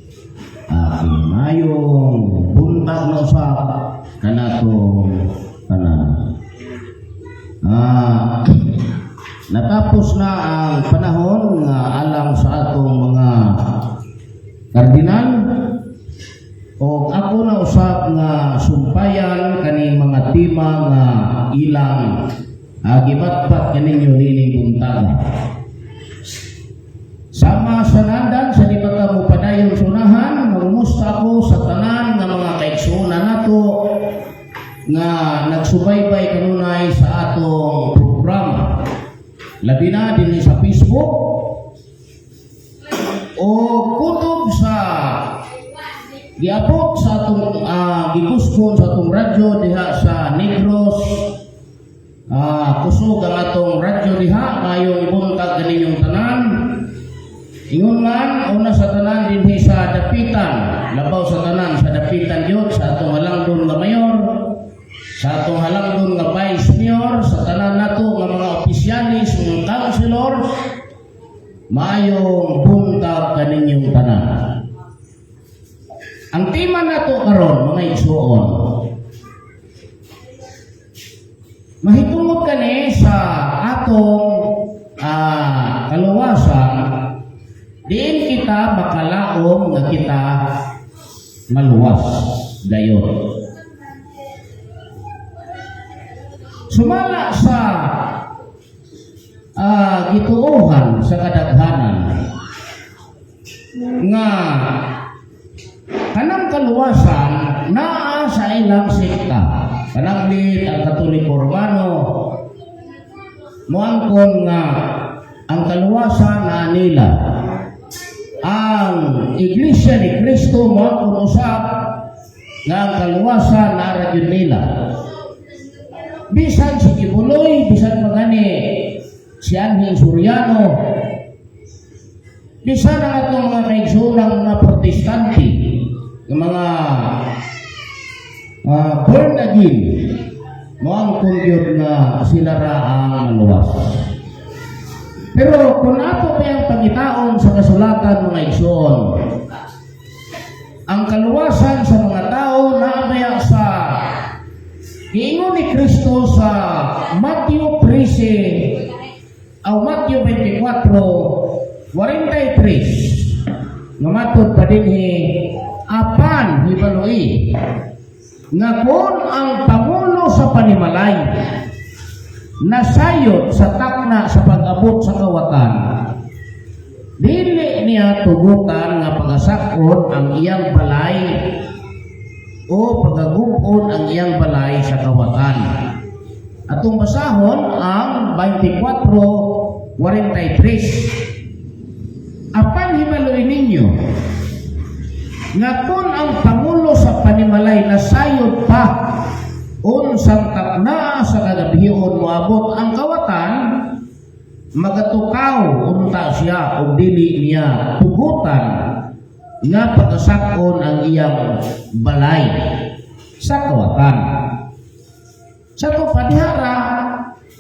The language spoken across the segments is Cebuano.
Okay, mayong buntag na usab kanatong tanan. Natapos na ang panahon nga alang sa atong mga kardinal o ako na usab nga sumpayan kaning mga tema nga ilang gibatbat kaninyo niining buntaga. Sama sa nandan sa di pa ta mo padayon sunahan, mangumusta ako sa tanan nga mga kaigsuonan nato nga nagsubaybay kanunay sa atong programa. Labi na dinhi sa Facebook o kutob sa giabot sa atong gikuskon sa atong radyo diha sa Negros. Kusog ang atong radyo diha. Mayong buntag kaninyong tanan. Ingon man, una sa tanan dinhi sa Dapitan, labaw sa tanan sa Dapitan yun, sa atong halangdon nga mayor, sa atong halangdon nga vice mayor, sa tanan nato nga mga opisyalis, mga councilors, maayong buntag kaninyong tanan. Ang tema nato karon, mga igsuon, mahitungod kani sa atong kaluwasan, diin kita makalaom nga kita maluwas dayon. Sumala sa gituohan sa kadaghanan nga kanang kaluwasan naa sa ilang sekta. Panaglit ang Katoliko Romano moangkon nga ang kaluwasan naa nila. Ang Iglesia ni Cristo moangkon usab nga ang kaluwasan naa gyud nila. Bisan si Quiboloy, bisan magani si Anhing Soriano, bisan ang atong mga kaigsuonang mga Protestante, ng mga born again, moangkon gyud nga sila ra ang maluwas. Pero kung ato pa ang pangitaon sa kasulatan, mga igsoon, ang kaluwasan sa mga tao naabaya sa giingon ni Kristo sa Matthew 13 o Matthew 24, 43 nga matod pa dinhi, "Apan hibaloi nga kung ang pangulo sa panimalay nasayod sa takna sa pag-abot sa kawatan, dili niya tugutan nga pagasakon ang iyang balay o pagagubon ang iyang balay sa kawatan." Atong basahon ang 24:43. "Apan hibaloi ninyo nga kung ang pangulo sa panimalay nasayod pa unsang takna sa kagabhion moabot ang kawatan, magatukaw unta siya ug dili niya tugutan nga pagkasakon ang iyang balay sa kawatan." Sa to padihara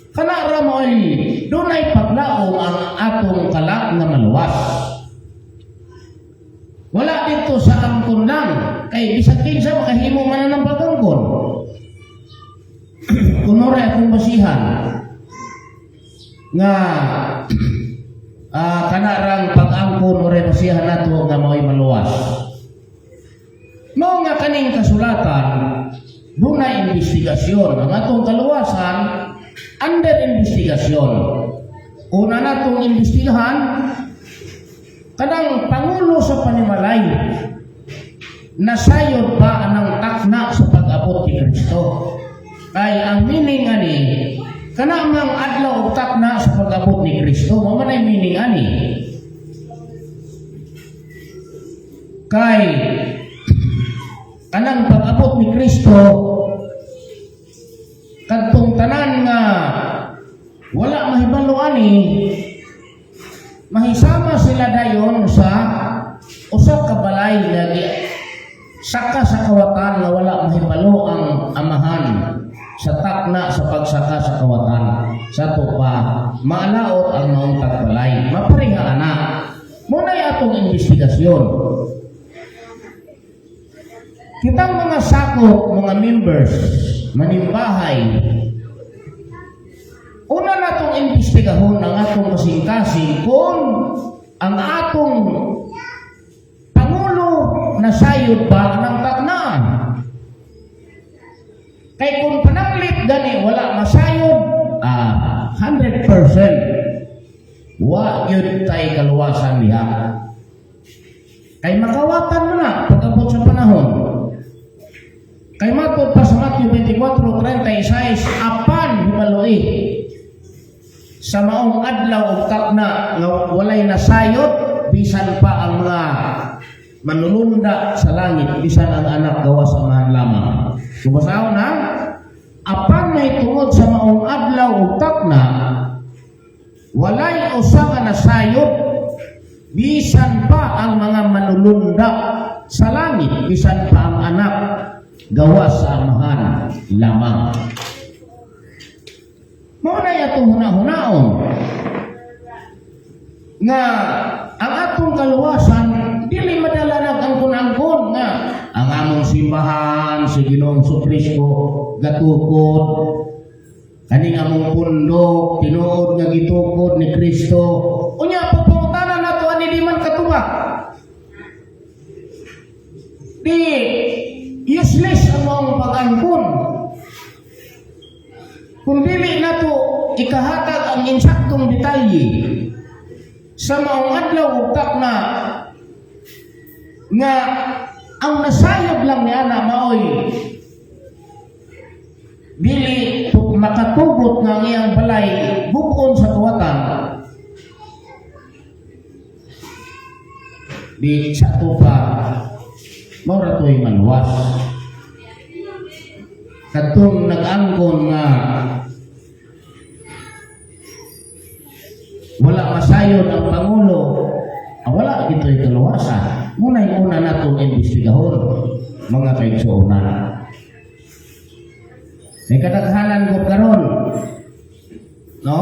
kana ra mo'y dunay paglaom ang atong kalag nga maluwas. Wala dito sa angkon lang kay bisan kinsa makahimo man na ng pagangkon. Kunwari akong basihan nga kanarang pag-angkon o basihan nato nga mao'y maluwas. Mao nga kaning kasulatan dunay investigasyon. Ang atong kaluwasan under investigasyon. Una natong imbestigahan kanang pangulo sa panimalay, nasayod ba anang takna sa pag-abot ni Kristo? Kay ang meaning ani kana mang adlaw ug takna sa pag-abot ni Kristo, mao man ay meaning ani. Kay kanang pag-abot ni Kristo, kadtong tanan nga wala mahibalo ani, mahisama sila dayon sa usa ka balay nga saka sa kawatan nga wala mahibalo ang amahan sa takna sa pagsaka sa kawatan. Sa pa maalaot ang mauntag balay mapareha ana. Muna'y atong investigasyon. Kitang mga sakop, mga members, manimbahay, una natong imbestigahon ang atong kasing-kasing kung ang atong pangulo nasayod ba ng taknaan. Kay kung pananglit gani wala masayod, 100% wa gyud tay kaluwasan diha. Kay makawatan man na pag-abot sa panahon. Kay matod pa sa Matthew 24:36, apan hibaloi sa maong adlaw ug takna nga walay nasayod bisan pa ang mga manulunda sa langit, bisan ang Anak, gawas sa Amahan lamang. Kubasahon ha? Apan mahitungod sa maong adlaw ug takna, walay usa nga nasayod bisan pa ang mga manulunda sa langit, bisan pa ang Anak, gawas sa Amahan lamang. Mao na atong hunahunaon nga ang atong kaluwasan dili madala nag angkon-angkon nga ang among simbahan, si Ginoong Kristo gatukod kaning among pundok, tinuod nga gitukod ni Kristo. Unya pagpangutana nato ani di man katuba, di useless ang maong pag-angkon kung dili nato ikahatag ang insaktong detalye sa maong adlaw ug takna nga ang nasayod lang ni ana maoy dili makatugot nga ang iyang balay bukon sa kawatan, di sa ato pa mao ra to'y maluwas kadtong nag-angkon nga wala masayod ang pangulo, wala gito'y kaluwasan. Muna'y una natong imbestigahon, mga kaigsuonan. May kadaghanan ko karon, no?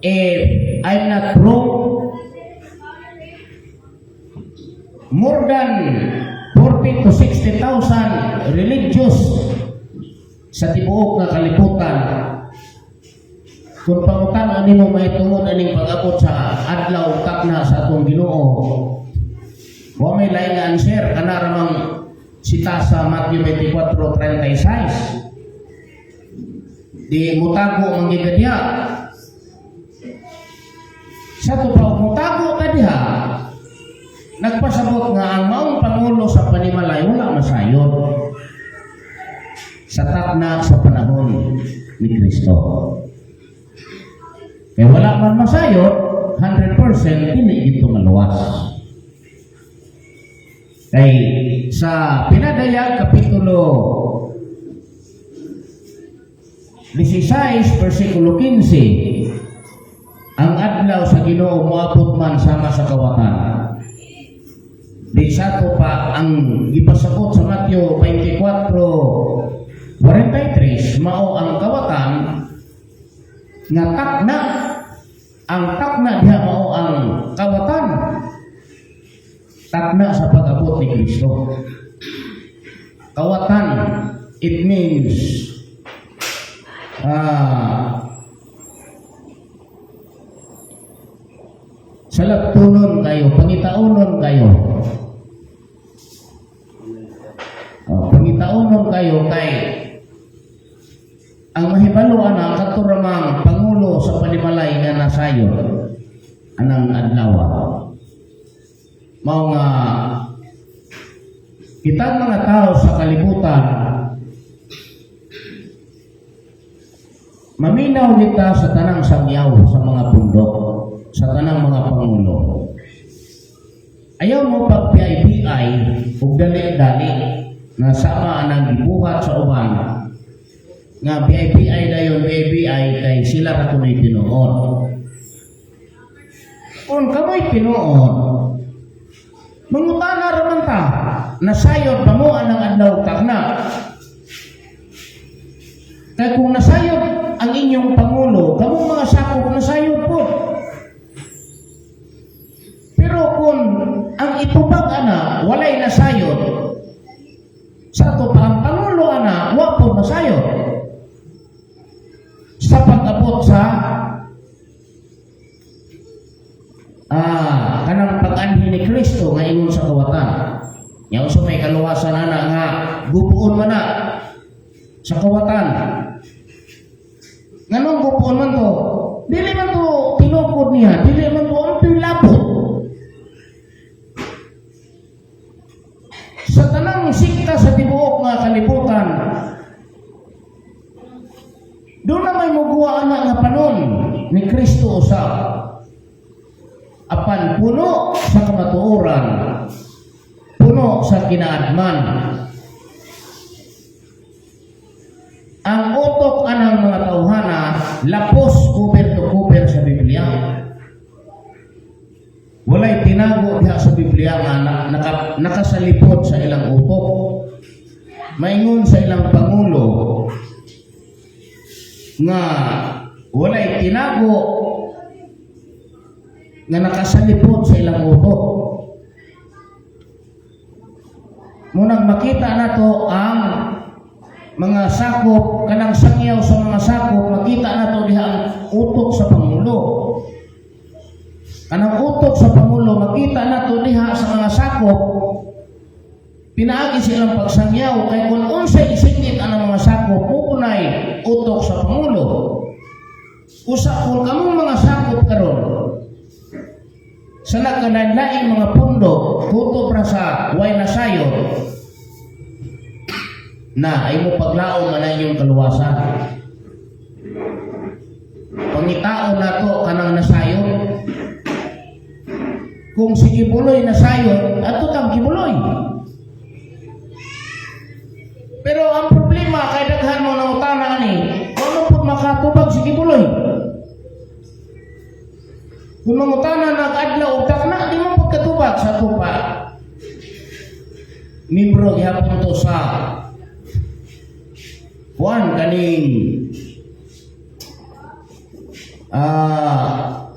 If I'm not wrong, more than 40 to 60,000 religious sa tibuok nga kalibutan, kung pangutan nimo mahitungod aning pag-abot sa adlaw takna sa atong Ginoo, wa may lain nga answer, kana ramang sita sa Matthew 24:36. Di mutago man gyud diha. Sa to pa mutago ka diha, nagpasabot nga ang maong pangulo sa panimalay wala masayod sa takna sa panahon ni Kristo. Eh wala man masayod, 100% dili gito maluwas. Kay sa Pinadayag Kapitulo 16 versikulo 15, ang adlaw sa Ginoo moabot man sama sa kawatan. Di sa to pa ang gipasabot sa Matthew 24:43 mao ang kawatan nga takna. Ang takna diha mao ang kawatan, takna sa pag-abot ni Kristo. Kawatan, it means salaptunon kayo, pangitaunon kayo. Oh, pangitaunon kayo kay ang mahibalo ana kadto ramang pangulo sa panimalay nga nasayod anang adlaw. Mao nga kitang mga tao sa kalibutan, maminaw kita sa tanang sangyaw sa mga pundok, sa tanang mga pangulo. Ayaw mo pag PIBI ug dali-dali na sama anang gibuhat sa uban nga BIBI dayon, BIBI kay sila ra kuno'y tinuod. Kung kamoy tinuod, mangutana ra man ta, nasayod ba mo anang adlaw takna? Kay kung nasayod ang inyong pangulo, kamong mga sakop nasayod po. Pero kung ang itubag ana walay nasayod, Sa ato pa ang Pangulo ana, wa po masayod sa pag-abot sa kanang pag-anhi ni Kristo nga ingon sa kawatan. Nya unsa may kaluwasan ana nga gubuon man na sa kawatan? Nganong gubuon man to? Dili man to tinukod niya, dili man to ang labot. Sa tanang sikta sa tibuok nga kalibutan, doon na may muguwa ana nga panon ni Kristo usab. Apan puno sa kamatuoran, puno sa kinaadman. Ang utok anang mga tawhana lapos cover to cover sa Biblia. Walay tinago diha sa Biblia nga nakasalipod sa ilang utok. Maingon sa ilang pangulo nga walay tinago nga nakasalipod sa ilang utok. Munang makita nato ang mga sakop, kanang sangyaw sa mga sakop, makita nato diha ang utok sa pangulo. Kanang utok sa pangulo, makita nato diha sa mga sakop, pinaagi silang pagsangyaw, kay kung unsay isingit ang mga sakop, pupunay utok sa pangulo. Usa kung kamong mga sakop karon sa nagkalain-laing mga pundo, kutob ra sa way nasayod, na ay mo paglaom man ang inyong kaluwasan. Pangitaon nato kanang nasayod. Kung si Kibuloy nasayod, ato kang Kibuloy. Pero ang problema kay daghan mo nangutana ani, ano pud makatubag si Kibuloy? Kung mangutana nag-adlaw og takna, di mo pagkatubag sa tupa. Membro gihapon to sa kuan kaning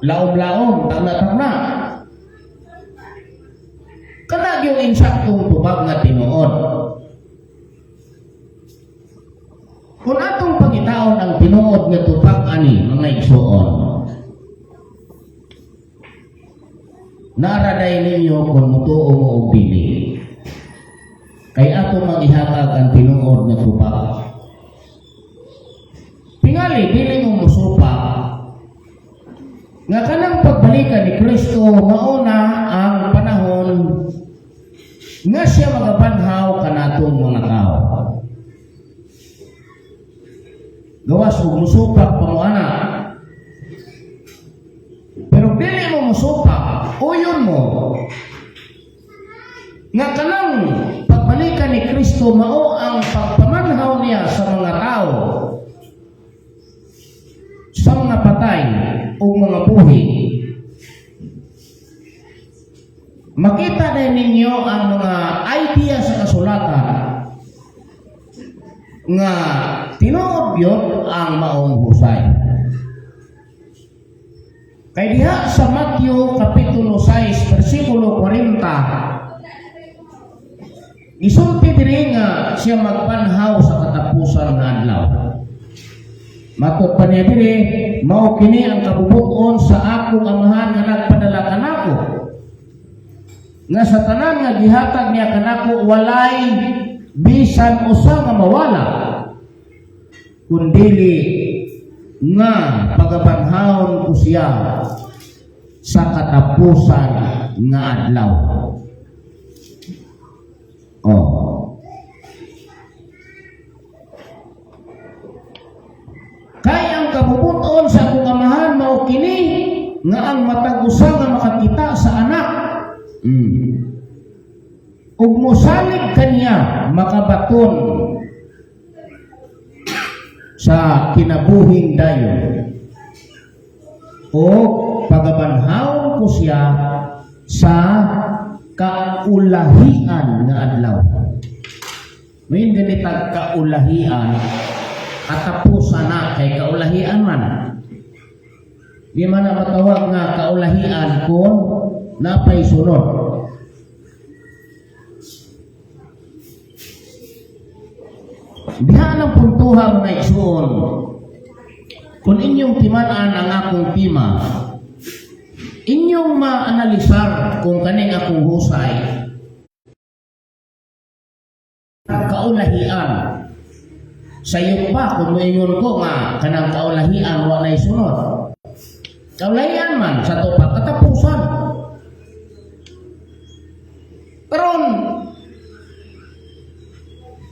laom-laom, takna-takna. Kana yung insaktong tubag nga tinuod. Kung atong pangitaon ang tinuod nga tubag ani mga igsuon, naaraday ninyo kung mutuo mo og dili. Kay ato magihatag ang tinuod nga tubag. Tingali dili mo musupak nga kanang pagbalikan ni Kristo mauna ang panahon nga siya magabanhaw kanatong mga tao. Gawas og musupak pa mo ana. Pero dili mo musupak, uyon mo nga kanang pagbalikan ni Kristo mao ang pagpamanhaw niya sa mga tao, sa mga patay o mga buhi. Makita na ninyo ang mga idea sa kasulatan nga tinuod yun ang maong husay. Kay diha sa Matthew Kapitulo 6, versikulo 40, gisulti diri nga siya magpanhaw sa katapusan nga adlaw. Matod pa niya diri, mao kini ang kabubuton sa akong amahan nga nagpadala kanako. Nga sa tanan nga gihatag niya kanako walay bisan usa nga mawala, kundili nga pagabanhawon ko siya sa katapusan nga adlaw. Oh. Kay ang kabubuton sa akong amahan mao kini nga ang matag usa nga makakita sa anak ug mosalig kaniya makabaton sa kinabuhing dayon, o pagabanhawon ko siya sa kaulahian nga adlaw. Ngayon ganitag kaulahian, katapusan na kay kaulahian man. Di man na matawag nga kaulahian kung napay sunod. Diha ang puntuha, mga igsuon. Kung inyong timan-an ang akong tema, inyong maanalisar kung kaning akong husay kaulahian. Sayop pa kung moingon ko nga kanang kaulahian wa nay sunod. Kaulahian man sa to pa katapusan. Karon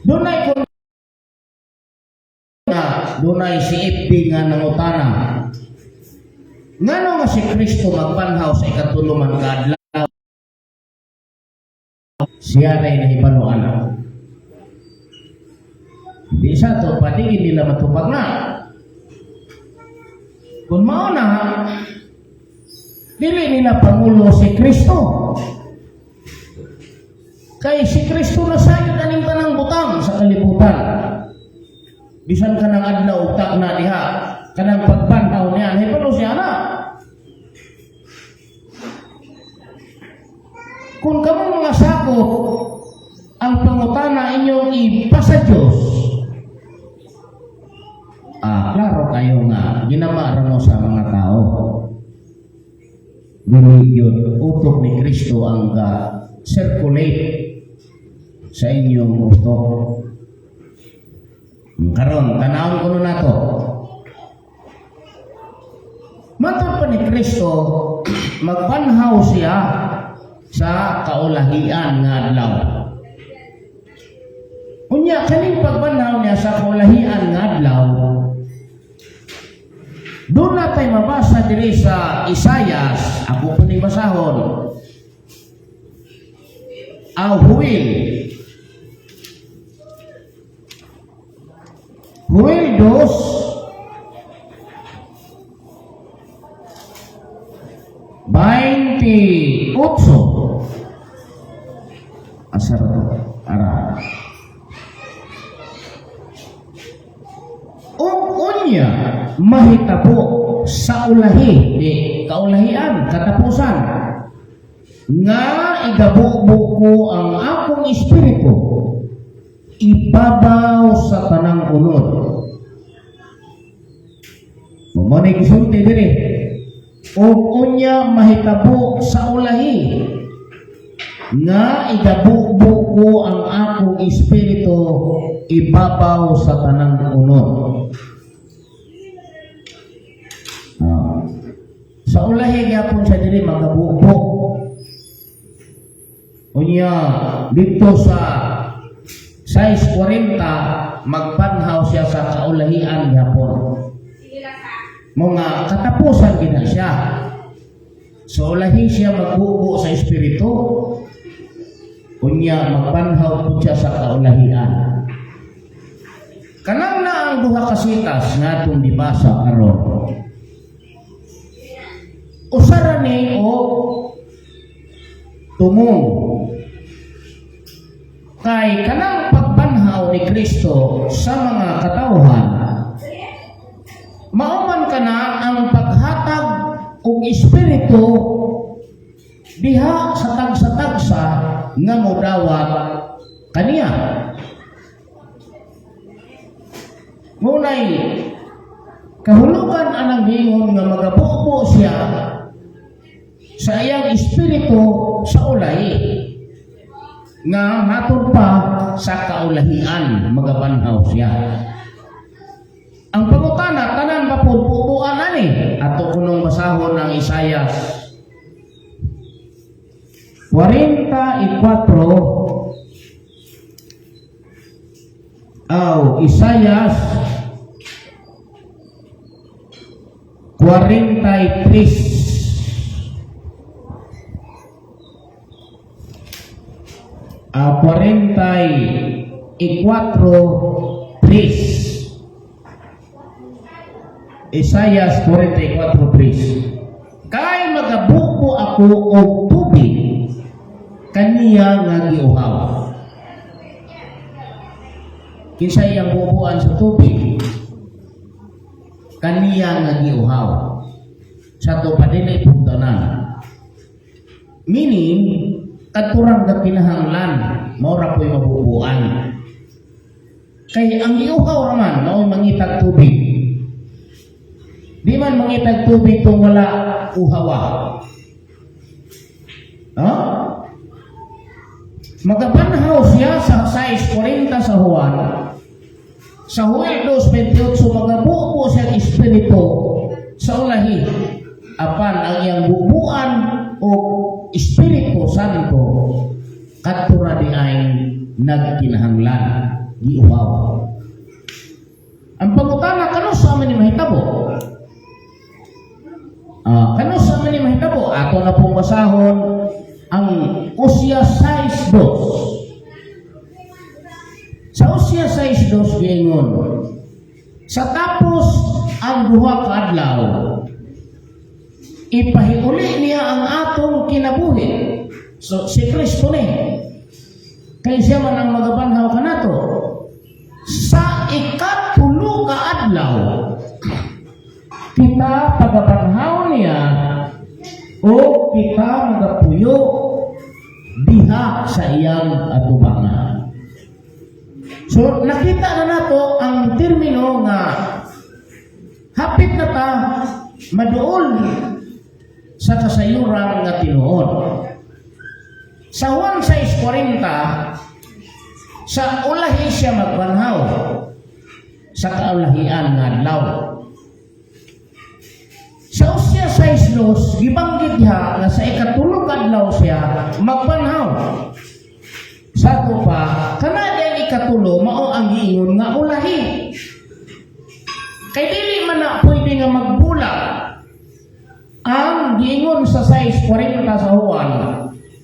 dunay kun nga dunay si FB nga nangutana ngano nga si Kristo magbanhaw sa ikatulo man ka adlaw, siya ray nahibaluan. Di sa to pa di nila matubag na. Kung mao na, dili nila pangulo si Kristo. Kay si Kristo na sayod aning tanang butang sa kalibutan. Bisan kanang adlaw utak na diha, kanang pagbanhaw niya, nahibalo siya na. Kung kamong mga sakop, ang pangutana inyong ipasa Diyos, klaro kayo nga, ginamara mo sa mga tao. Dili yun, utok ni Kristo ang ga-circulate sa inyong utok. Karon, tanawon ko na to. Matod pa ni Kristo, magbanhaw siya sa kaulahian nga adlaw. Unya, kaning pagbanhaw niya sa kaulahian nga adlaw, doon na tayo mabasa diri sa Isayas, ako po ning basahon. Ang Huil. Huil dos, 28. Asar to? Ara. Ug unya mahitabo sa ulahi, di kaulahian, katapusan, nga igabubo ko ang akong espiritu ibabaw sa tanang unod. Mo ni gisulti diri. Ug unya mahitabo sa ulahi nga igabubo ko ang akong espiritu ibabaw sa tanang unod. Sa ulahi gyapon sa diri magabubo. Unya dito sa 6:40 magpanhaw siya sa kaulahian gyapon. Mga katapusan gina siya. Sa ulahi siya magbubo sa espiritu. Unya magpanhaw po siya sa kaulahian. Kanang na ang duha ka sitas nga atong gibasa karon. Usara ni o tumong kay kanang pagbanhaw ni Kristo sa mga katawhan, mao man kana ang paghatag og espiritu diha sa tagsa-tagsa nga modawat kaniya. Ngunay kahulugan anang giingon nga magabubo siya sa iyang espiritu sa ulay nga matod pa sa kaulahian magabanhaw siya. Ang pangutana, tanan ba po bubuan ani? Ato kunong basahon ang Isayas 44 aw Isayas 43. A 44:3. Isayas 44:3. Kay magabuko ako og tubig kaniya nga giuhaw. Kinsa iyang bubuan sa tubig? Kaniya nga giuhaw. Sa to padili pugtanan. Meaning, kadturang ga kinahanglan, mao ra po'y mabubuan. Kay ang giuhaw raman mao'y mangitag tubig. Di man mangitag tubig kung wala uhawa. Ha? Magabanhaw siya sa 6:40 sa Juan. Sa Joel 2:28, magabubo siyang espiritu sa ulahi. Apan ang iyang bubuan o Espiritu Santo kadto ra di ay nagkinahanglan, giuhaw. Ang pangutana, kanus-a man ni mahitabo? Ah, kanus-a man ni mahitabo? Ato na pong basahon ang Osias 6:2. Sa Osias 6:2 giingon, sa tapos ang 2 ka adlaw, ipahiuli niya ang atong kinabuhi. So, si Kristo ni. Kay siya man ang magabanhaw kanato. Sa 3 ka adlaw, kita pagabanhaw niya o kita magapuyo diha sa iyang atubangan. So nakita na nato ang termino nga hapit na ta maduol sa kasayuran nga tinuod. Sa Juan 6:40, sa ulahi siya magbanhaw sa kaulahian nga adlaw. Sa Osea 6:2, gibanggit diha nga sa 3 ka adlaw siya magbanhaw. Sa ato pa, kana ang 3 mao ang giingon nga ulahi. Kay dili man na pwede nga magbulag ang giingon sa 6:40 sa Juan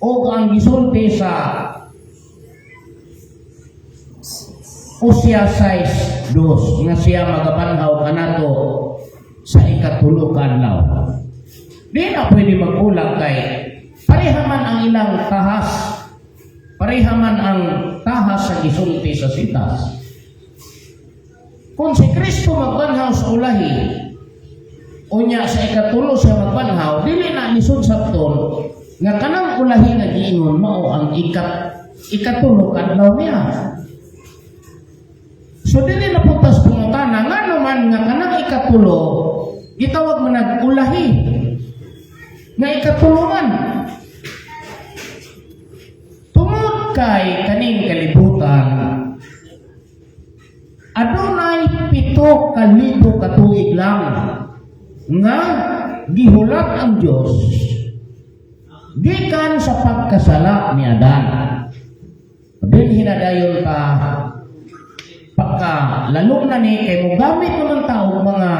o ang gisulti sa Osea 6:2 nga siya magabanhaw kanato sa 3 ka adlaw. Di na pwede magbulag kay pareha man ang ilang tahas. Pareha man ang tahas sa gisulti sa sitas. Kung si Kristo magbanhaw sa ulahi, unya sa 3 siya magbanhaw, dili na lisod sabton nga kanang ulahi nga giingon mao ang 3 ka adlaw niya. So dili na puntas pangutana ngano man nga kanang 3 gitawag man nag ulahi nga 3 man. Tungod kay kaning kalibutan adunay 7,000 ka tuig lang nga gihulat ang Dios gikan sa pagkasala ni Adan. Dinhi na dayon ta pagka lalom na ni kay mogamit naman ta og mga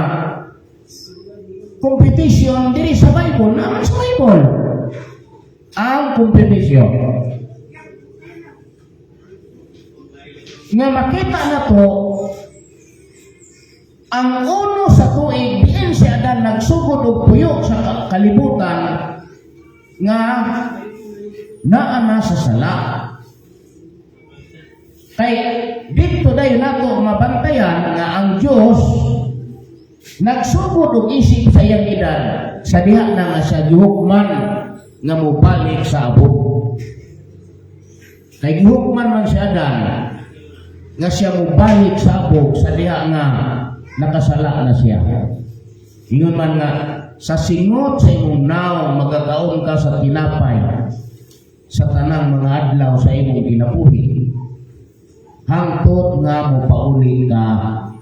computation diri sa Bible, naman sa Bible ang computation nga makita na to ang uno sa tuig diin si Adan nagsugod og puyo sa kalibutan nga naa na sa sala. Kay dito dayon nato mabantayan nga ang Dios nagsugod og isip sa iyang edad sa diha na nga siya gihukman nga mobalik sa abog. Kay gihukman man si Adan nga siya mobalik sa abog sa diha nga nakasala na siya. Ingon man nga sa singot sa imong nawong magakaon ka sa tinapay sa tanang mga adlaw sa imong kinabuhi hangtod nga mopauli ka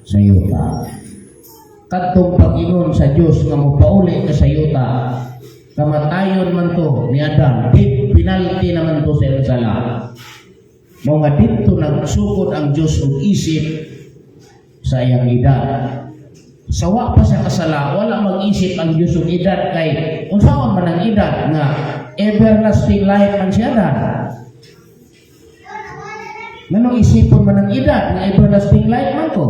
sa yuta. Kadtong pag-ingon sa Dios nga mopauli ka sa yuta, kamatayon man to ni Adam, death penalty naman to sa iyang sala. Mao nga didto nagsugod ang Dios og isip sa iyang edad. Sa wa pa sa kasala, wala mag-isip ang Dios og edad kay unsaon man ang edad nga everlasting life man siya Adan. Nganong isipon man ang edad nga everlasting life man ko?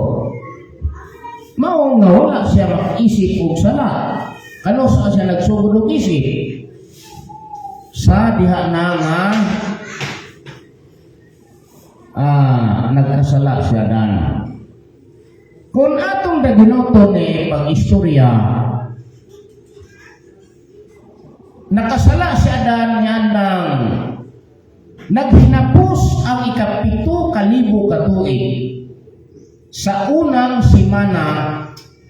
Mao nga wala siya mag-isip og sala. Kanus-a siya nagsugod og isip? Sa diha na nga nagkasala siya Dan. Kung atong daginoton ni pag-istorya, nakasala si Adan niyan ng naghinapos ang 7,000 ka tuig. Sa unang simana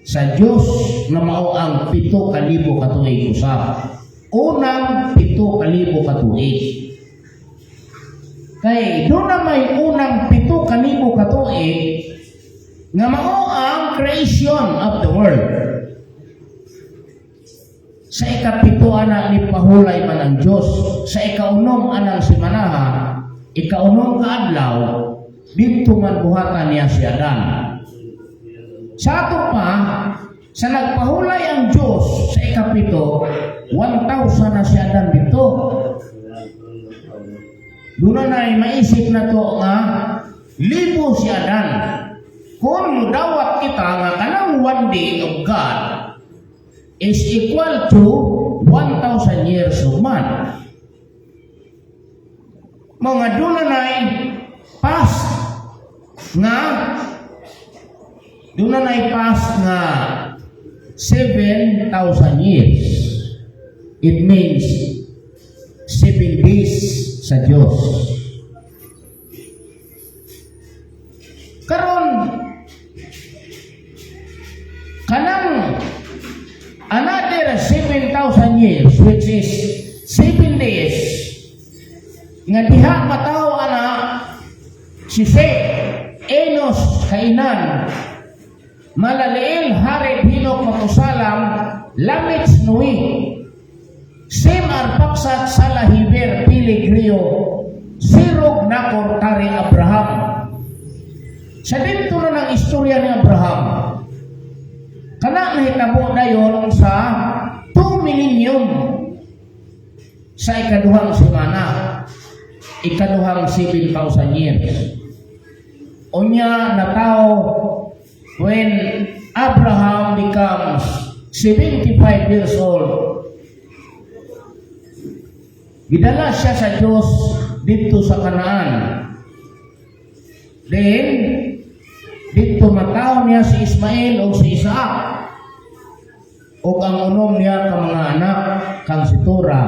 sa Diyos nga mao ang 7,000 ka tuig usab. Unang 7,000 ka tuig. Kay doon na may unang 7,000 ka tuig nga mao ang creation of the world. Sa ikapito ana ni pahulay man ang Diyos. Sa ikaunom anang simanaha, ikaunom ka adlaw, didto man buhatan niya si Adan. Sa ato pa, sa nagpahulay ang Diyos sa ikapito, 1,000 na si Adan dito. Doon na maisip na to nga libo si Adan. Kung mudawat kita nga kanang one day of God is equal to 1,000 years of man. Mga doon na past nga doon na past nga 7,000 years. It means 7 days sa Diyos. Karon kanang another 7,000 years, which is 7 days nga diha matawo ana si Seth, Enos, Cainan, Malaleel, Jared, Hinok, Matusalam, Lamech, Noe, Sem, Arpaksad, Sala, Heber, Peleg, Reu, Serug, Nacor, Tare, Abraham. Sa dito na ng istorya ni Abraham, kana nahitabo dayon sa 2 millennium sa ikaduhang semana, ikaduhang 7,000 years. Unya natao when Abraham becomes 75 years old, gidala siya sa Diyos dito sa Kanaan. Then, dito mataw niya si Ismael o si Isaac o ang unom niya ka mga anak kang si Tora.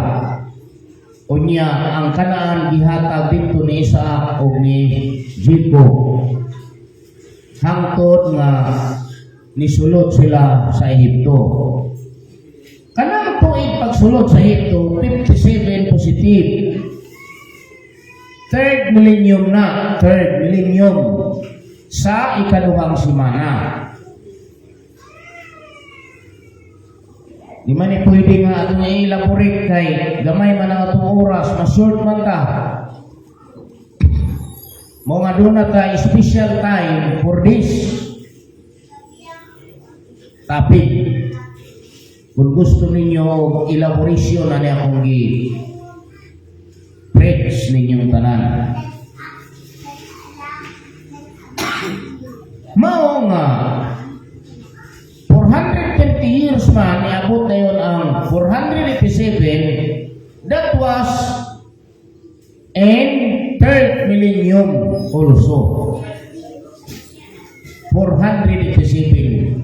Unya, ang Kanaan gihatag dito ni Isaac o ni Jacob. Hangtod nga nisulod sila sa Ehipto. Kanang tuig pagsulod sa Ehipto, 57 positive. Third millennium na, third millennium sa ikaduhang simana. Di man ni pwede nga atong i-elaborate kay gamay man ang atong oras, mas-short man ta. Mao nga doon na ta special time for this topic. Kung gusto ninyo elaboration na niya akong gi preach ninyong tanan. Mao nga 430 years man iabot na yun ang 487, that was in third millennium also, 487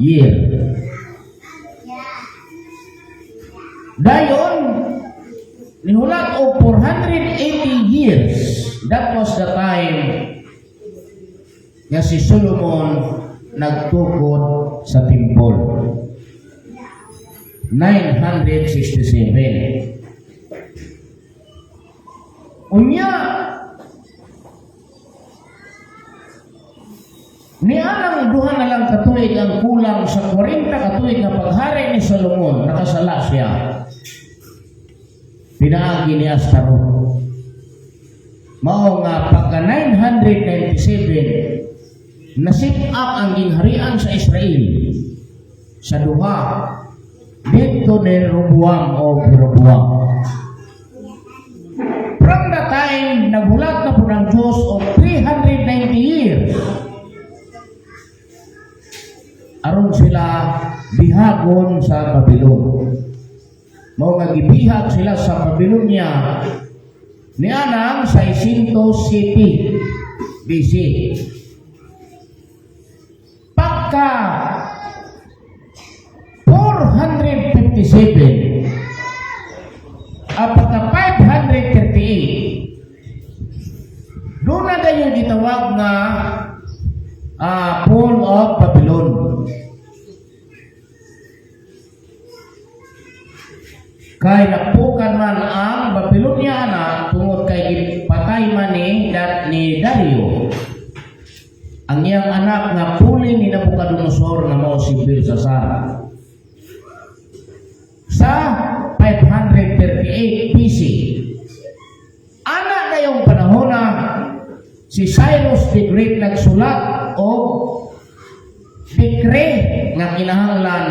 year. Dayon nihulat og 480 years, that was the time nga si Solomon nagtukod sa temple, 967. Unya nianang duha na lang katuig ang kulang sa 40 katuig nga paghari ni Solomon, nakasala siya pinaagi ni Astaroth. Mao nga pagka 997, nasip-up ang gingharian sa Israel sa duha dito ni Roboam o Jeroboam. From the time naghulat na po ng Diyos og 390 years aron sila bihagon sa Babylon. Mao nga gibihag sila sa Babylonia nianang 600 City BC. Pagka 457 at pagka 538, doon na dayon gitawag nga Kay napukan man ang Babylonia na tungod kay gipatay man ni Dario ang iyang anak nga puli ni Nabucodonosor nga mao si Belshazzar sa 538 BC. Ana na yung panahon na si Cyrus the Great nagsulat og decree nga kinahanglan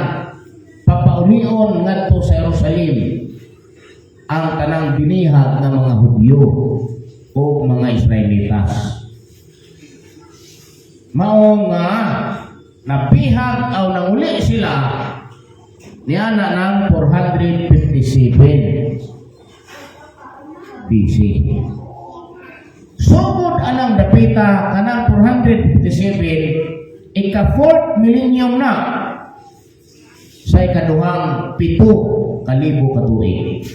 papaulion ngadto sa Jerusalem ang tanang binihag ng mga Hudyo o mga Israelitas. Mao nga nabihag o nanguli sila niana ng 457 BC. Sugod anang dapita kanang 457, ika fourth millennium na sa ikaduhang 7,000 ka tuig.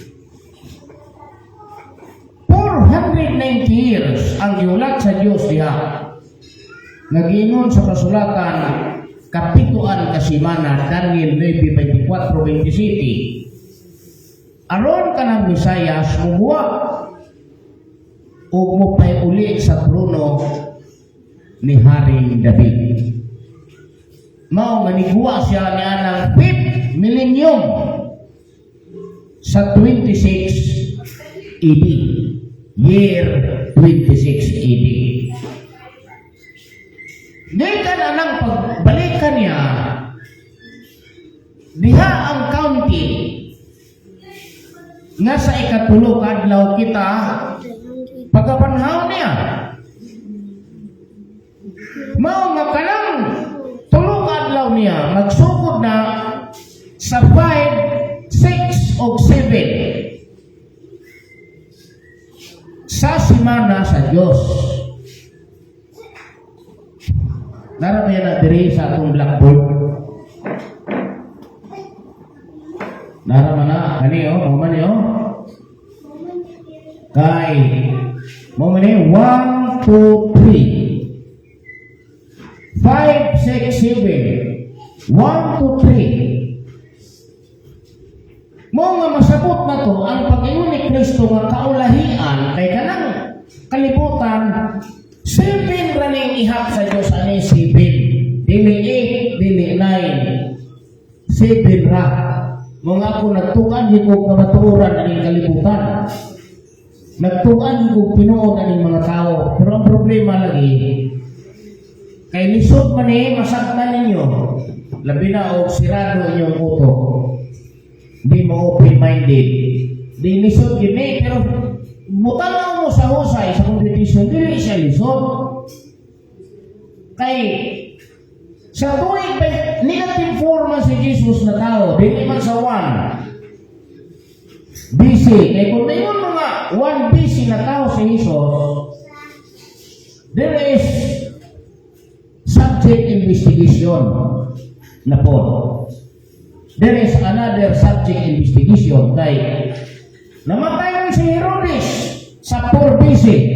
490 years ang gihulat sa Dios diha. Nagingon sa kasulatan, kapituan ka semana, Daniel 9:24-27. Aron kanang Mesayas muhuwa ug mopayuli sa trono ni Haring David. Mao nga niguwa siya niya ng fifth millennium sa 26 AD. Year 26 AD. Gikan anang pagbalikan niya, diha ang county nga sa ikatulo kadlaw kita pagkapanhaw niya. Mao nga kanang tulo ka adlaw niya magsugod na sa 5, 6 o 7 sa semana sa Dios. Nara ba yan na diri sa atong blackboard? Nara man na, kani oh, mo man ni oh. Kay mo man ni 1, 2, 3, 5, 6, 7, 1, 2, 3. Mo nga masabot na to ang pag-ingon ni Kristo nga kaulahian kay kanang kalibutan 7 ra ning ihap sa Dios ani, 7, dili 8, dili 9, 7 ra. Mo nga ako nagtukan ko kamatuoran aning kalibutan, nagtukan ko tinuod aning mga tao, pero ang problema lagi kay lisod man eh masaktan ninyo, labi na og sirado inyong utok, di mo open-minded, di lisod gyud ni. Pero mutanaw mo sa husay sa competition, dili siya lisod kay sa tuig negative 4 man si Jesus na tao, dili man sa 1 BC. Kay kung ingon mo nga 1 BC na tao si Jesus, there is subject investigation na po. There is another subject investigation kay namatay man si Herodes sa 4 BC.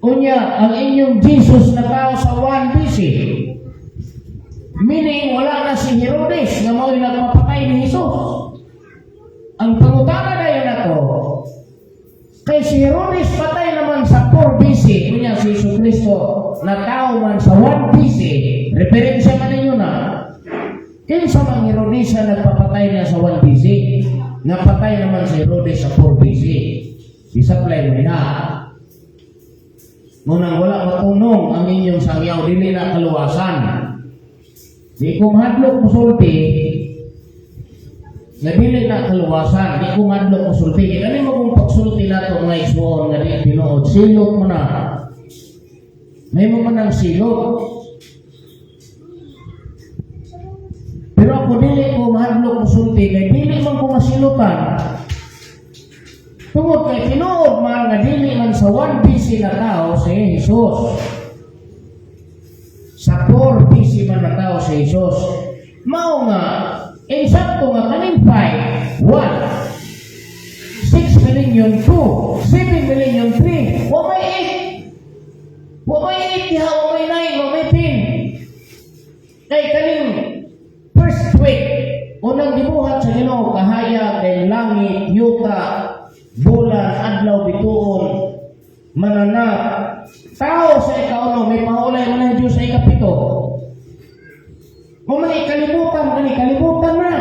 Unya, ang inyong Jesus na tao sa 1 BC. Meaning, wala na si Herodes nga mao'y nagpapatay ni Jesus. Ang pangutana na yun ako, kay si Herodes patay naman sa 4 BC, unya si Jesus Cristo na tao man sa 1 BC, referensya man ninyo na, kinsa mang Herodes na nagpapatay niya sa 1 BC, napatay naman si Herodes sa 4 BC. Isaplay mo niya. Munang wala matunong ang inyong sangyaw, dili na kaluwasan. Di ko mahadlok musulti, nga dili na kaluwasan, di ko mahadlok musulti. Kaya mo kung pagsulti na ito mga igsuon nga di tinuod, silot mo na. May mo man ang silot. Pero ako dili ko mahadlok musulti, kay dili man ko masilutan. Tungod kay tinuod man nga dili man sa 1 BC na tao si Jesus. Sa 4 BC man na tao si Jesus. Mao nga, insakto nga kaning 5, 1, 6 million 2, 7 million 3, wa may 8. Wa may 8 diha, wa may 9, wa may 10. Kay kaning first week, unang gibuhat gibuhat sa Ginoo kahayag kay langit, yuta, bulan, adlaw, bituon, mananap, tao sa ikauno, may paulay man ang Diyos sa ikapito. Kung may kalibutan, kani kalibutan na.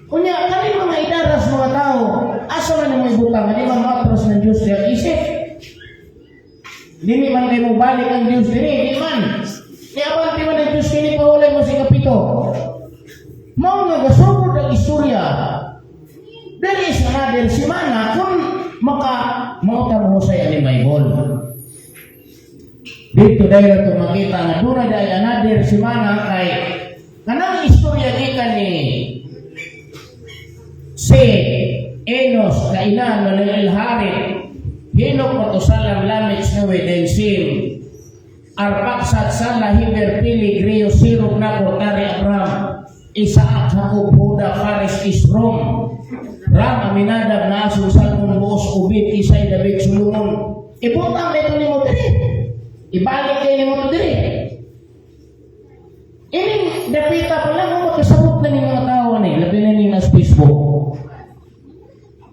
Unya, kani mga idaras mga tao, asa man yung ibutang, di man matros ng Diyos sa isip. Dili man kayo mo balik ang Diyos diri, di man. Ni abante man ang Diyos kini paulay mo sa ikapito. Mao nga gasugod ang istorya. There is another simana kung maka mauta mo sa ani Bible. Dito dahil ito makita nga doon na another simana kay kanang istorya gikan ni si Enos, Kainan, Manuel Harit, Hinok, Matusalam, Lamech, Noe, then Sim, Arpaksad, Sala, Heber, Peleg, Reu, Serug, Nacor, Tare, Abraham, Isaac, Jacob, Huda, Fares, Esrom, Ram, Aminadab, Naason, Salmon, Boaz, Obed, Isay, David, Solomon. Ibutang na ito nimo diri. Ibalik kay nimo to diri. Ining dapita pa lang mo makasabot na ning mga tao ni, labi na ning nasa Facebook.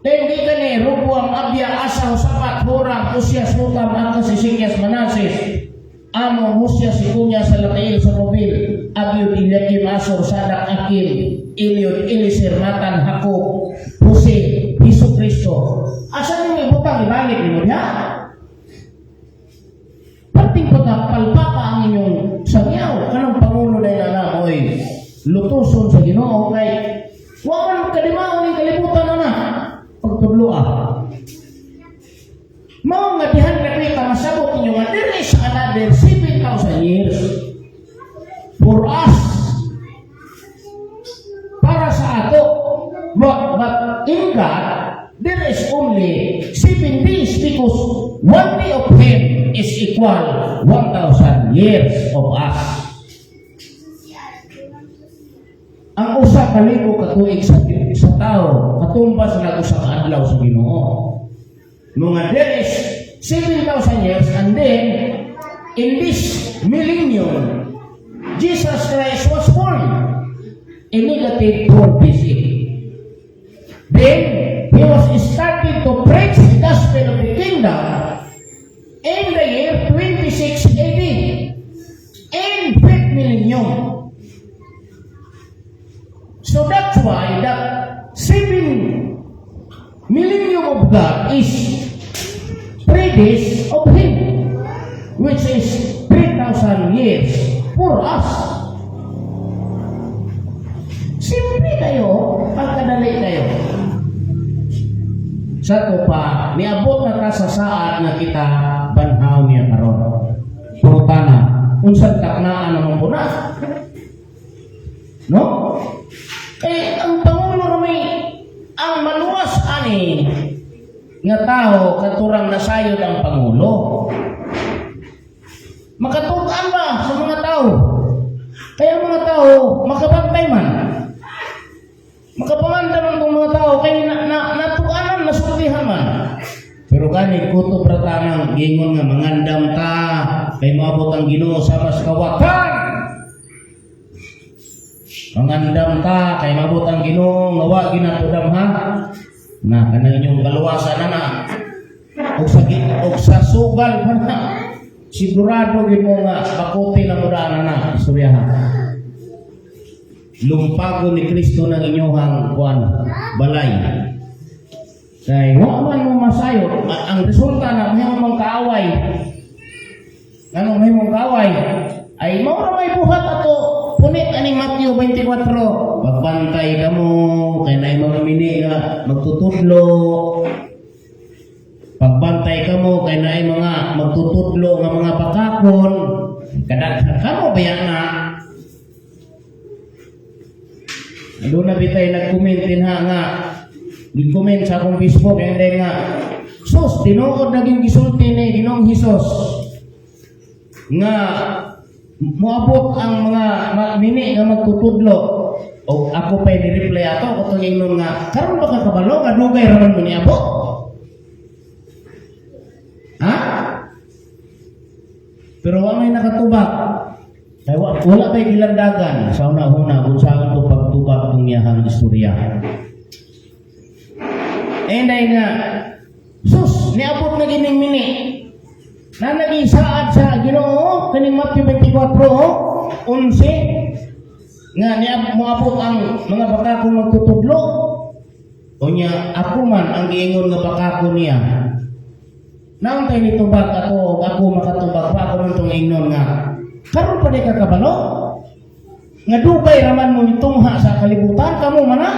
Then di ka ni Roboam, Abia, Asa, Josapat, Horam, Usias, Jotam, Acaz, Ezekias, Manases, Amon, Josias, Jeconia, Salatiel, Zorobabel, Abiud, Eliakim, Asor, Sadak, Akim, Eliud, Eliezer, Matan, Jacob, Jose, Jesu Cristo. Asa nimo ibutang, ibalik nimo diha? Perting pagka palpaka ang inyong sangyaw, kanang pangulo dahil na oy, lutuson sa Ginoo kay wa man kadimao ning kalibutan na pagtudlo ah. Mao nga dihan na kita masabot ninyo nga there is another 7,000 years for us, para sa ato. But in God there is only 7 days because one day of Him is equal 1,000 years of us. Ang 1,000 ka tuig sa tao katumbas na usa ka adlaw sa Ginoo. Mga there is 7,000 years, and then in this millennium Jesus Christ was born in negative 4 BC. Then he was started to preach the gospel of the kingdom in the year 26 AD in fifth millennium. So that's why that seven millennium of God is 3 days of Him, which is 3,000 years for us. Simple kayo, pagkadali kayo. Sa to pa, niabot na ta sa saad nga kita banhaw niya karon. Purutana, unsang taknaan naman po na. No? Eh, ang Pangulo na may ang maluwas ani nga tao katurang nasayod ang Pangulo. Makatugan ba sa mga tao? Kaya ang mga tao, makabantay man. Makapamanda man itong mga tao, kay na natuanan, nasultihan man. Pero gani, kutob ra tanang gingon nga mangandam ta, kay moabot ang Ginoo sama sa kawatan. Mangandam ta, kay maabot ang Ginoo nga wa ginatudam ha. Na kanang inyong kaluwasan na na. Og sa sugal pa na. Sigurado gid mo nga bakuti na mo daan na istorya ha. Lumpago ni Kristo ng inyong kuan balay. Kay wa man mo masayod, ang resulta na mahimo mong kaaway. Anong mahimong kaaway? Ay mao ra may buhat ato punit aning Matthew 24. Pagbantay kamo kay naay mga mini nga magtutudlo. Pagbantay kamo kay naay mga magtutudlo nga mga bakakon. Kadaghan kamo baya na. Doon na bitay nag-comment din ha nga gi-comment sa akong Facebook and then nga, "Sus, tinuod naging gisulti ni Ginoong Hesus nga moabot ang mga mini nga magtutudlo." O ako pa ni-reply ato ko ingnon nga, "Karon ba ka kabalo nga dugay ra man mo niabot ha?" Pero wa may nakatubag. Kaya wala pa'y gilandagan sa una-una kung saan to pagtubag itong iyahang istorya. Eh, dahil nga, sus, niabot na gining mini. Na nagisaad sa Ginoo, kaning Matthew 24, oh, 11, nga niabot moabot ang mga bakako magtutudlo. Unya, ako man ang giingon nga bakako niya. Naon tay nitubag ako, ug ako makatubag pa ako man tong ingnon nga karon pa di ka kabalo nga dugay raman mo itungha sa kalibutan kamo man na.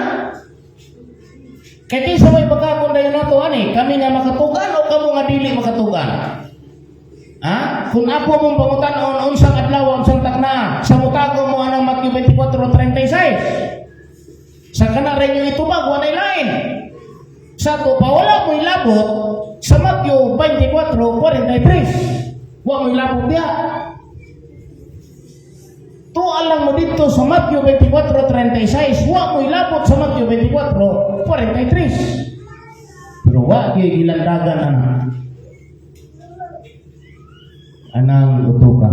Kay kinsa may bakakon dayon nato ani, kami nga makatugan o kamo nga dili makatugan? Ha? Kung ako mong pangutan-on unsang adlaw, unsang takna, sa mutago mo anang Matthew 24:36. Sa kana rin yung itubag, walay lain. Sa to pa wala mo ilabot sa Matthew 24:43. Wa mo ilabot diha. Tuwa lang mo dito sa Matthew 24:36, wa mo ilabot sa Matthew 24:43. Pero wa gyud gilandagan anang utuka.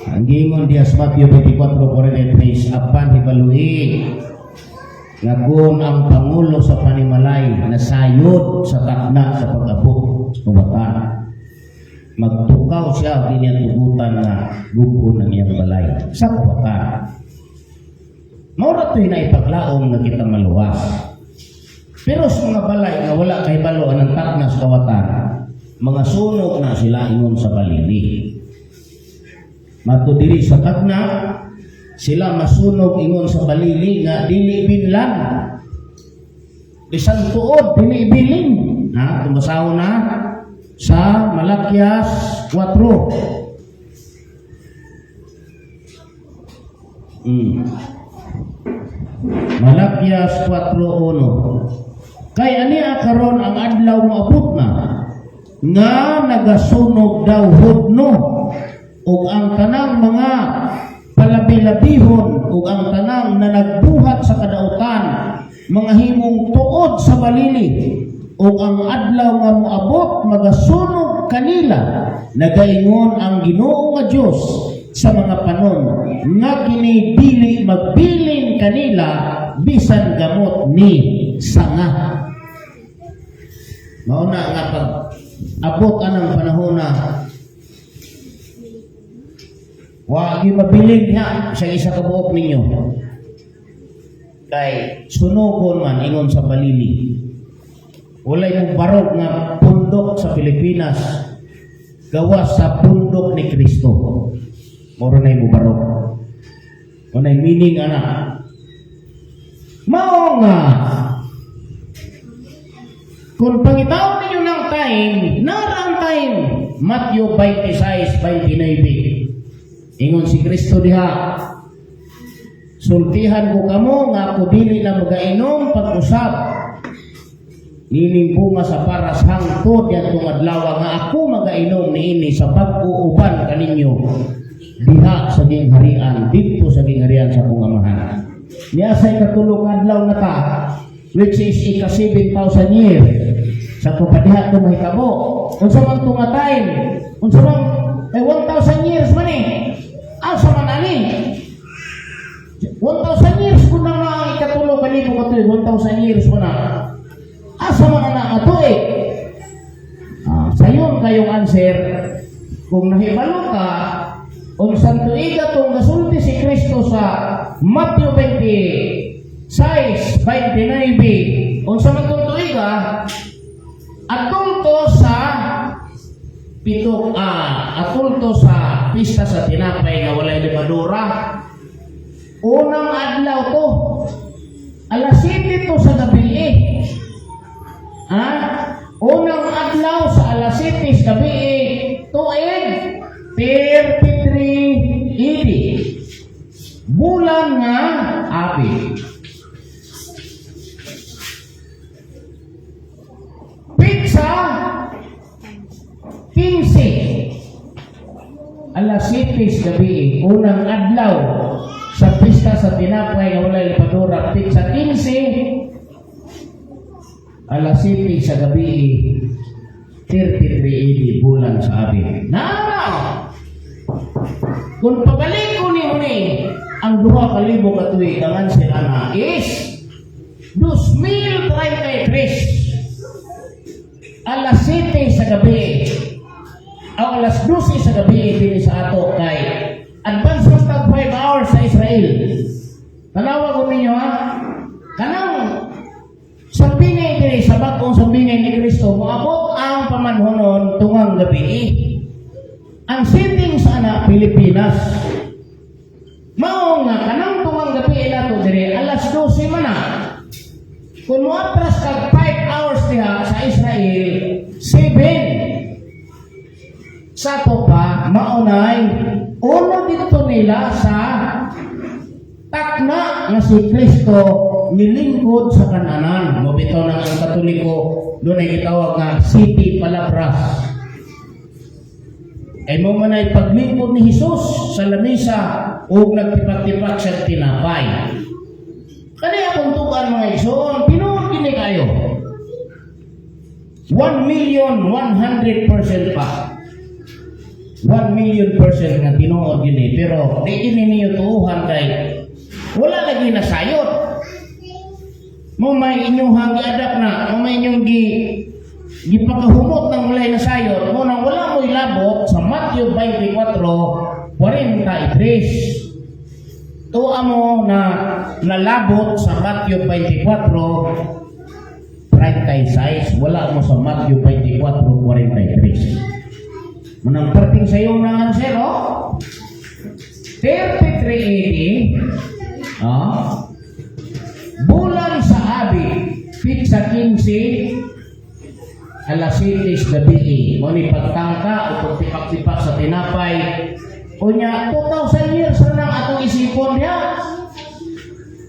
Ang giingon diya sa Matthew 24:43, apan hibalui nga kung ang pangulo sa panimalay nasayod sa takna sa pag-abot sa kawatan, magtukaw siya og iyang tugutan nga gub-on ang iyang balay sa kawatan. Mao ra to'y naipaglaom nga kita maluwas. Pero sa mga balay nga wala kay balo anang takna sa kawatan, mga sunog na sila ingon sa balili. Mato diri sa takna, sila masunog ingon sa balili nga dili binlan. Bisan tuod, dili bilin. Ha, tumasahon na sa Malakias 4. Malakias 4:1. Kay ani karon ang adlaw moabot na nga nagasunog daw hudno ug ang tanang mga palabilabihon ug ang tanang na nagbuhat sa kadautan mga himong tuod sa balili, ug ang adlaw nga moabot magasunog kanila, nagaingon ang Ginoo nga Dios sa mga panon nga kini dili magbilin kanila bisan gamot ni sanga. Mao na nga pag abot anang panahon na wa gyud mabilin diha sa isa ka buok ninyo kay sunugon man ingon sa balili. Walay mo barog nga pundok sa Pilipinas gawas sa pundok ni Kristo. Moro na mo barog. Walay meaning ana. Mao nga kung pangitaon ninyo ng time, nara ang time. Matthew 26:29. Ingon si Kristo diha, "Sultihan ko kamo nga ako dili na magainom pag-usab nining bunga sa paras hangtod yadtong adlaw nga ako magainom niini sa bag-o uban kaninyo diha sa gingharian, didto sa gingharian sa akong Amahan." Niya sa ikatulo ka adlaw na ta, which is ika 7,000 years sa pagpadiha ito mahitabo. Unsa man to nga time? Unsa man eh, 1,000 years man eh, asa man ani 1,000 years kun na ang ikatulo kalibo ka tuig, 1,000 years mo na, asa man na nga tuig? Ah, sayon kayong answer kung nahibalo ka unsang tuiga tong gasulti si Kristo sa Matthew 26, 29. Unsa man tong tuiga? Atulto sa pito, atulto sa pista sa tinapay nga walay lebadura. Unang adlaw to, alas 7 to sa gabi eh. Ha? Unang adlaw sa alas 7 sa gabi eh, tuig 33 AD. Bulan nga Abib. Pizza 15. Alas 7 sa gabi, unang adlaw sa pista sa tinapay nga walay lebadura, pizza 15, alas 7 sa gabi. 33 AD, bulan sa Abib. Nara! Kung pabalik ko ni ni ang 2000 ka tuig, ang answer ana is 2033, alas 7 sa gabi o alas 12 sa gabi diri sa ato, kay advance man tag 5 hours sa Israel. Tanawa ko ninyo ha. Kanang sambingay diri sa bag-ong sambingay ni Kristo, moabot ang pamanhonon tungang gabi. Ang setting sa ana, Pilipinas. Mao nga kanang tungang gabi nato diri, alas 12 man na. Kung moatras kag 5 hours diha sa Israel, 7. Sa ato pa, maunay, uno dito nila sa takna nga si Kristo nilingkod sa Kananan. Mo bitaw nang ang Katoliko doon ay gitawag nga Siete Palabras. Ay mo man ay paglingkod ni Jesus sa lamisa ug nagtipak-tipak sa tinapay. Kani akong tugan, mga igsoon, tinuod kini kayo. 1 million 100% pa. 1 million percent nga tinuod gini, pero di kini niyo tuuhan kay wala lagi nasayod. Mo may inyong giadapt na, mo may inyong gipakahumot ng walay nasayod, mo nang wala mo'y labot sa Matthew 24:43. Tuwa mo na nalabot sa Matthew 24:36, wala mo sa Matthew 24:43. Munang perting sayo ng answer, oh. 33 AD, ah, bulan sa Abib, petsa 15, alas 7 sa gabi. Mo ni pagtangka o pagtipak-tipak sa tinapay. Unya, 2,000 years na nang atong isipon niya.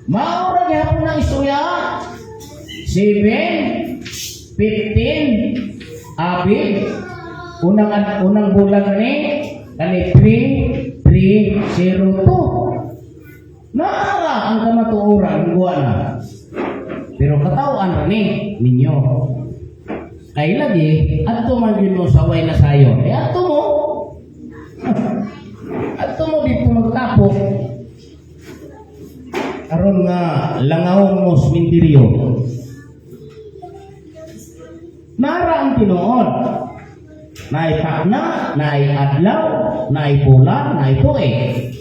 Mao ra gihapon ang istorya. 7, 15, Abib, unang unang bulan ni kani 3, 3, 0, 2. Naara ang kamatuoran guwa na. Pero katawhan ra ni ninyo. Kay lagi, adto man gyud mo sa way na sayon. Eh adto mo. Adto mo dito magtapok. Aron nga langawon mo sa sementeryo. Nara ang tinuod. Naay takna, naay adlaw, naay bulan, naay tuig.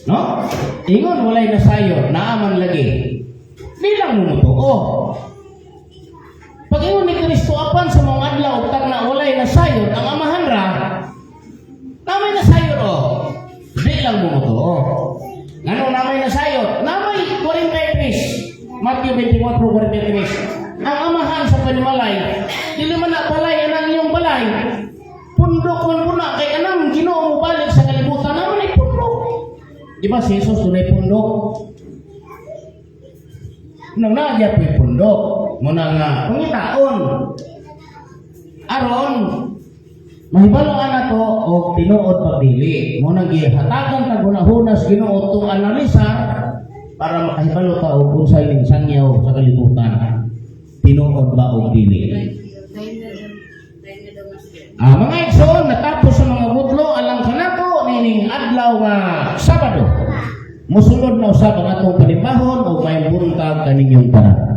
No? Ingon walay nasayo, naaman lagi. Di lang mo mutuo. Pag ingon ni Kristo apan sa mga adlaw ug takna walay nasayod, ang amahan ra, namay nasayod o. Di lang mo mutuo. Ngano namay nasayod? Namay 43. Matthew 24:43. Ang amahan sa panimalay, dili man na balay anang iyong balay. Pundok man puna kay anang Ginoo mo balik sa kalibutan naman ay pundok. Di ba si Jesus dunay pundok? Nang nagya po'y pundok, muna nga pangitaon. Aron mahibalo na to og tinuod pagdili. Mo nang gihatagan tag hunahunas Ginoo to analisar para makahibalo ta og unsay ning sangyaw sa kalibutan. Tinuod ba og dili? Time na daw, Master. Ah, mga igsoon, natapos sa mga gudlo alang kanato nining adlaw nga Sabado. Musulod na usab ang atong panimbahon o may buntag kaninyong tanan.